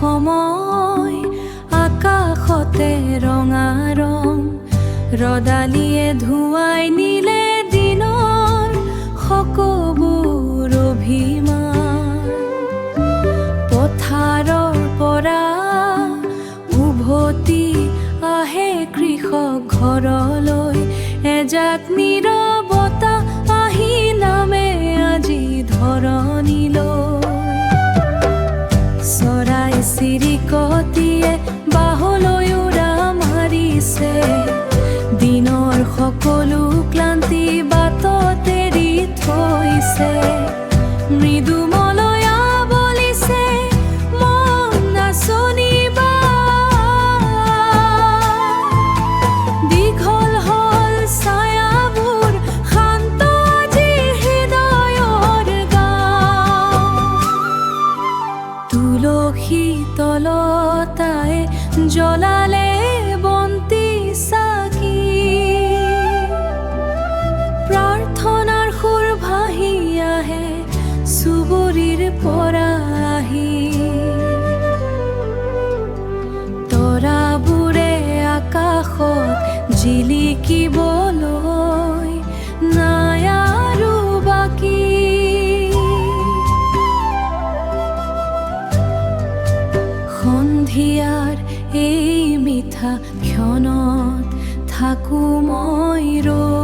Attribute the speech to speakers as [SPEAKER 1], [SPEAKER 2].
[SPEAKER 1] সময়, আকাশতে ৰঙা ৰং, ৰদালিয়ে ধুৱাই নিলে দিনৰ সকলোবোৰ অভিমান। পথাৰৰ পৰা উভতি আহে কৃষক ঘৰলৈ, এজাক নীৰৱতা আহি নামে আজি ধৰণীলৈ। চৰাই চিৰিকটিয়ে বাহলৈ উৰা মাৰিছে, দিনৰ সকলো ক্লান্তি বাটত এৰি থৈছে। মৃদু মলয়া বলিছে, মন নাচনিবা, দীঘল হ'ল ছায়াবোৰ, শান্ত আজি হৃদয়ৰ গাঁও। তুলসী তলতাই জ্বলালে বন্তি চাকি, প্ৰাৰ্থনাৰ সুৰ ভাহি আহে চুবুৰীৰ পৰা আহি। তৰাবোৰে আকাশত জিলিকিবলৈ নাই আৰু বাকী। সন্ধিয়াৰ এই মিঠা ক্ষণত থাকো মই ৰৈ।